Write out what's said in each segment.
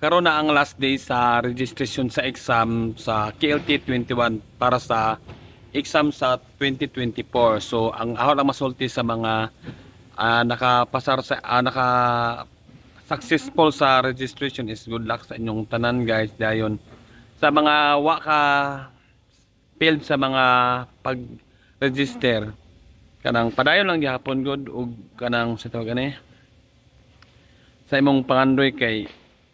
Karon na ang last day sa registration sa exam sa KLT 21 para sa exam sa 2024. So ang ako lang masulti sa mga nakapasar sa naka successful sa registration is good luck sa inyong tanan, guys, dayon. Sa mga wa ka failed sa mga pag-register, kanang padayon lang gihapon gud ug kanang sa tawag ani sa imong pangandoy kay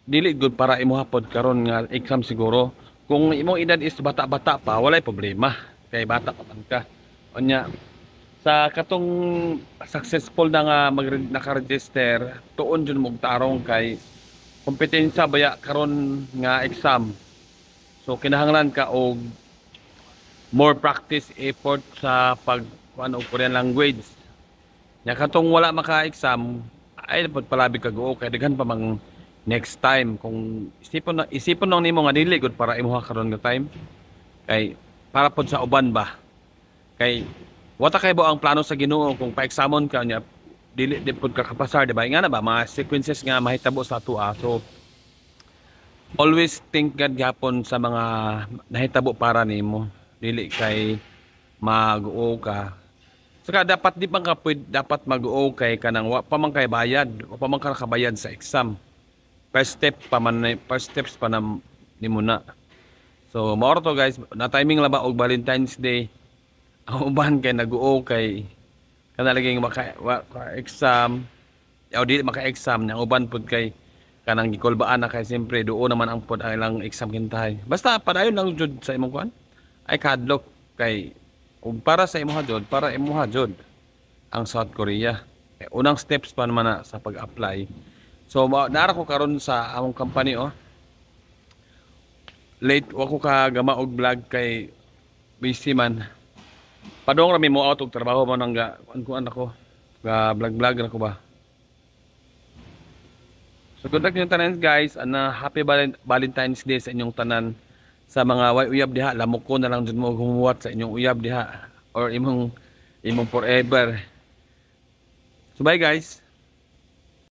dili gud para imo hapod karon nga exam siguro. Kung imong edad is bata-bata pa, walay problema kay bata pa man ka. Unya sa katong successful na nga mag naka-register, tuon jud mo og tarong kay kompetensya baya karon nga exam. So kinahanglan ka og more practice, effort sa pag kuan og Korean language. Nya katong wala maka-exam ay dapat palabi ka guo kay daghan pa mang next time. Kung isipon na isipon lang nimo nga dili gud para imuha karon nga time kay para pod sa uban ba, kay wata kay bo ang plano sa Ginoo. Kung pa-examon ka niya, dili di pod ka kapasar, di ba? Nga na ba mga sequences nga mahitabo sa atoa. So always think God gihapon sa mga nahitabo para nimo, dili kay mag-uo ka. Saka dapat di pa ka pwede, dapat mag-uo kay kanang wa pa man kay bayad, wa pa man ka nakabayad sa exam. First step pa man, first steps pa na nimo na. So mao to, guys, na timing lang ba og Valentine's Day. Ang uban kay nag-uo kay kana lagi maka wa, ka exam o di maka-exam. Ang uban pud kay kanang gikulbaan na kay siyempre duo naman ang pod ang ilang exam kintahay. Basta padayon lang jud sa imong kuan. Ay kadlok kay ug para sa imuha jud, para imuha jud ang South Korea. Eh, unang steps pa naman na sa pag-apply. So naara ko karon sa among company oh. Late wa ko kagama og vlog kay busy man. Padong rami mo out og trabaho man ang ga kuan kuan ako. Ga vlog vlog ra ko ba. So good luck inyong tanan, guys. Ana, happy Valentine's Day sa inyong tanan. Sa mga way uyab diha, lamok ko na lang jud mo humuwat sa inyong uyab diha or imong forever. So bye, guys.